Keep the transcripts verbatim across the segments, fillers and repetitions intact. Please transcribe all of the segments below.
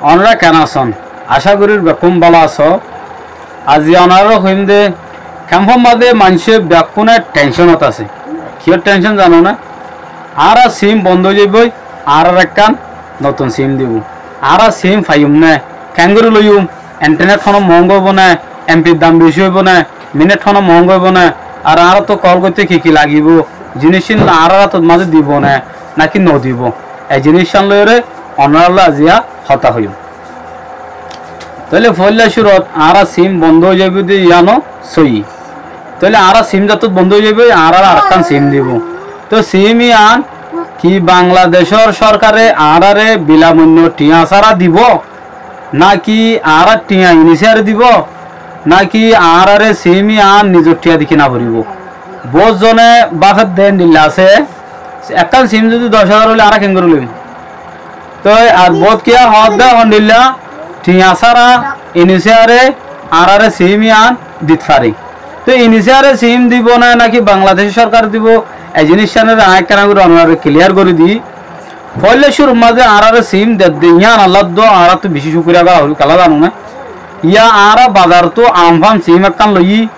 Onorá keén asón? Acá gorír bekkún bála asó. Aijja onoráre hoiyúm de, kemfor mazé maincé bekkúne thenshonot asé. Kiyór thenshon zano né? Añárar sim bondó ói zaibói, añáráre ekkán notun sim dibou. Añára sim faiyúm né? Keéngorí loiyúm? Enternet honó moóñga óibou né? Empir dam bicí óibou né? Minit honó moóñga óibou né? Ar añáráttu kol goitté ki ki lagibóu? Ziníccán añárar átot mazé dibou né náki nodibóu? E ziníccán loiyóre onorálloi aijja hotá hoiyúm. Tóile foóila cúrot añárar sim bondó ói zaibóu de yíano sóiyi. Tóile añárar sim zettó bondó ói zaibóu, añáráre arekkán sim dibou. Tóu sim yían ki Bangladecór sórkare añáráre bilamoinno thiañ sára dibóu? Náki añárár thiañ inisiyare dibóu? Náki añáráre sim yían nizor thiañ di kina foribóu? Boóut zone báfedde endilla asé, ekkán sim zudi doc házar óile añára keéngorí loiyúm? Tói ar boóut kiyá hoódde hondilla thiañ sára inisiyare añáráre sim yían dit fare. Tói inisiyare sim dibou né náki Bangladecór sórkare dibóu, e ziníccánore aññí ekkána gorí onoráre kiliyar gorí di. Foóila cúrur mazé añáráre sim dedde yíanollá dó añáráttu bicí cúkuriya gorá foribóu, kiyólla zano né? Yá añára bazarottú amfam sim ekkán loiyí,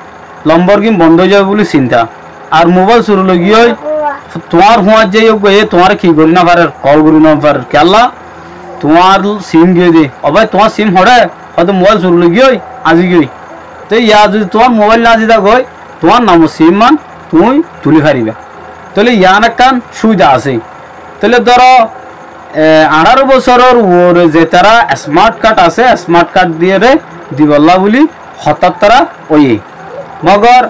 lombor gín bondó ói zaibóu buli sinta. Ar mobáil suri loi giyói tuáñr fúañti zaiyók goi, tuáñre ki gorí nofarér, kol gorí nofarér, kiyólla tuáñr sim giyói de. Ó bái, tuáñr sim hoçé? Hoóde mobáil suri loi giyói, añzi giyói. Te yá zudi tuáñr mobáil no añzi tákoi, tuáñr namor sim yían tuñí tulí faribá. Tóile yían ekkán cúbida asé. Tóile dóro, e, añçáro bosóror uore zetará esmart kard asé, esmart kard diyére dibollá buli hotá tará óiye. Mogor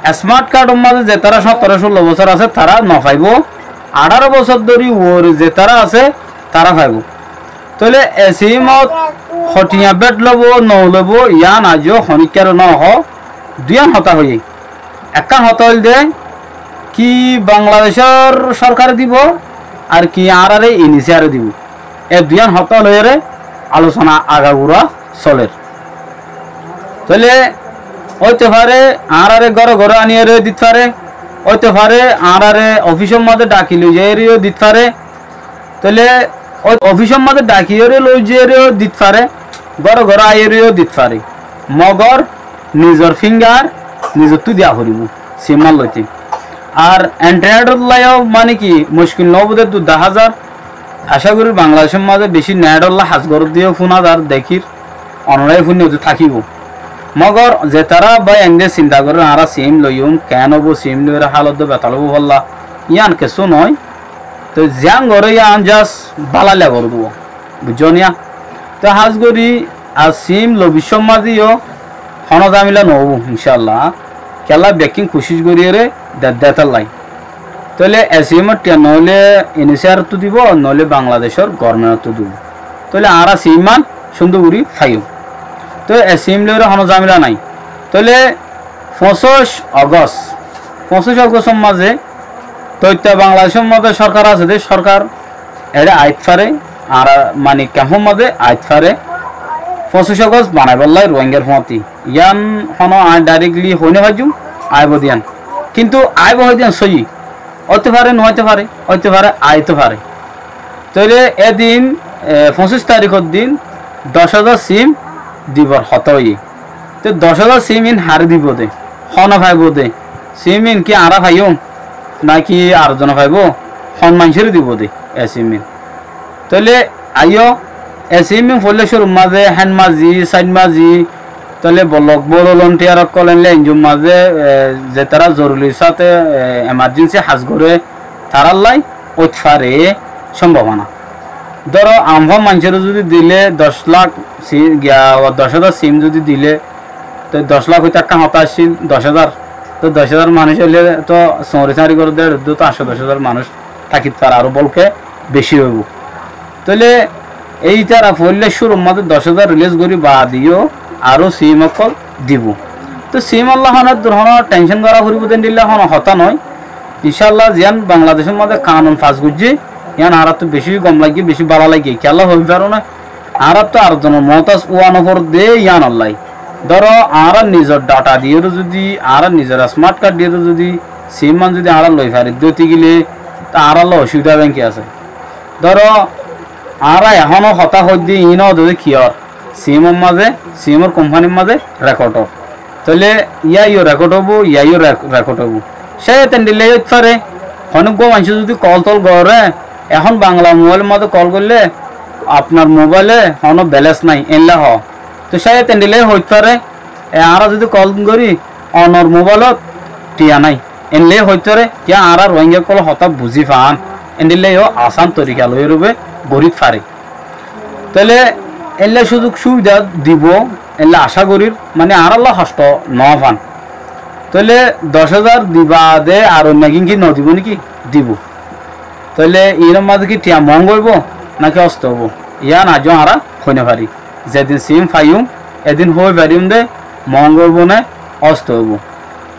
esmart kardor mazé zetará sóttoro cúllo bosór asé, tará nofaibóu. Añçáro bosór dóri uore zetará asé, tará faibóu. Tóile e simot hothiañ bed loibóu, no loibóu, yían aijjó honíkkare nohoó, duiyán hotá hoiyé. Ekkán hotá óilde ki Bangladecór sórkare dibóu, ar ki añáráre inisiyare dibóu. E duiyán hotá loiyóre alosona agagura solér. Tóile óite fare añáráre góre góre aniyóre dit fare, óite fare añáráre ofísor mazé dhaki loi zaiyóre yó dit fare, tóile ói ofísor mazé dhakiyóre loi zaiyóre yó dit fare, góre góre aiyóre yó dit fare. Mogor nizor fíngar nizottú diya foribóu, sim yían loite. Ar enternetólla yó mane ki muckil noóibo de dui daházar, acá gorí Bangladecór mazé bicí netólla has goródde yó fúna zar, dekír, onorá yó fúnne ódde tákibou. Mogor zetará bái endilla sinta gorér añára sim loiyúm, keén óibo, sim loiyóre hálot dó betal óibo falla, yían kessú noó. Te ziyán goré yían just bálailla goré dibou, buijjó niya? Te hás gorí ar sim loi biccót mazé yó honó zamila noóibo, incálla. Kiyólla bekkín kucíc goríyeré dedde étallai. Tóile e simor thiañ noóile inisiyárottú dibou, noóile Bangladecór gormentottú dibou. Tóile añára sim yían cúndor gorí faiyúm. Te e sim loiyóre honó zamila nái. Tóile foñsíc Ogos, foñsíc Ogosor mazé Tói ittá Bangladecór mazé sórkar asé dé, sórkar eçé aiyít fare, añára mani kemfór mazé aiyít fare, foñsíc Ogos banaibálla Ruáingar fúañti. Yían honó aññí dhairekli hoói nofaijjúm, aibóu de yían. Kintu aibóu hoói de yían sóiyi. Óito fare, nuáito fare, óito fare, aiyéto fare. Tóile édin, e, foñsíc tarikór din doc házar sim dibor hotá óiye. Te doc házar sim in haré dibou de? Hone faibóu de? Sim in ki añára faiyúm? Náki ar zone faibóu? Hon maincóre dibou de e sim in? Tóile aiyó, e sim in foóila cúrur mazé, hénd mazé, sáit mazé, tóile bolok bóu volunteer ókkol éilla enjiyór mazé, e, zetará zoruri sáte, e, emarjensi has goré, tarállai óit fare cómbabona. Dóro, amfá maincóre zudi dilé doc lak si-, giya, doc házar sim zudi dilé, te doc lak óite ekkán hotá accíl, doc házar. Te doc házar manúic óile to soñri sañri goré dé, dé to añctó doc házar manúic tákit fare, aró bolke beci óibou. Tóile éi ítara foóila cúrur mazé doc házar rilís gorí baade yó aró sim ókkol dibou. Te sim olla honó dur honó thencón gorá foribóu de endilla honó hotá noó. Incálla, ziyán Bangladecór mazé kanun fas goijjé, yían añáráttu bicí gom laiggé, bicí bála laiggé. Kiyólla hoói faróne? Añáráttu ar zonor muhtáj ówa noforedde yíanollái. Dóro, añára nizor dhata diyóre zudi, añára nizor esmart kard diyóre zudi sim án zudi añára loi fari dé óiti gile, te añárálla ocúbida báin ki asé? Dóro, Añára ehóno hotá hoiddé iín ó de kiyór, simor mazé, simor kompanír mazé rekod ó. Tóile yíaiyó rekod óibo, yíaiyó rek-, rekod óibo. Cáiyet endilla óit fare, honóggua maincé zudi kol tol goré, ehón Bangla mobáilor mazé kol goillé, "Afnar mobáile honó belens nái," éilla hoó. Tói cáiyet endilla óit fare, e añára zudi kol gorí, onor mobáilot thiañ nái. Endilla óit fare, kiyá añára Rohingya ókkol hotá buzí faan. Endilla yó asán torika loi rube gorít fare. Tóile éilla cúzuk cúbida dibou, éilla acá gorír, mane añárálla hoctó no fán. Tóile doc házar diba de ar oinno gín ki no dibou né ki? Dibou. Tóile iínor mazé ki thiañ moóñga óibo náki osto óibo? Yían aijjó añára hoi no fari. Zedin sim faiyum, edin hoi fariyum de moóñga óibo né osto óibo.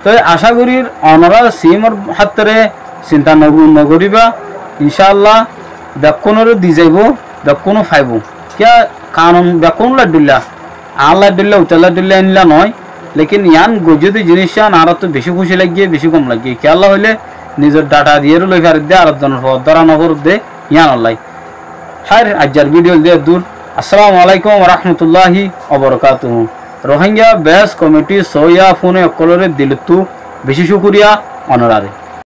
Tói acá gorír onorá simor háttere sinta no, no goríba, incáalla bekkúnoré di zaibou, bekkúne faibou. Kiyá kanun bekkún ladhdhílla, añár ladhdhílla, utar ladhdhílla éilla noó. Lekin yián goijjé de jiníc yián añáráttu bicí kúci laiggé, bicí gom laiggé. Kiyólla hoilé nizor dhata diyére loi faredde, ar zonor fór dóra no foredde, yiánollái. Háir, aijjar bídiyo óilde eddúr. Assalamu alaikum wa rahmatullahi wa barakatuhu. Rohingya Best Comedy sóiya fúne ókkolóre dilottú bicí cúkuriya onoráre.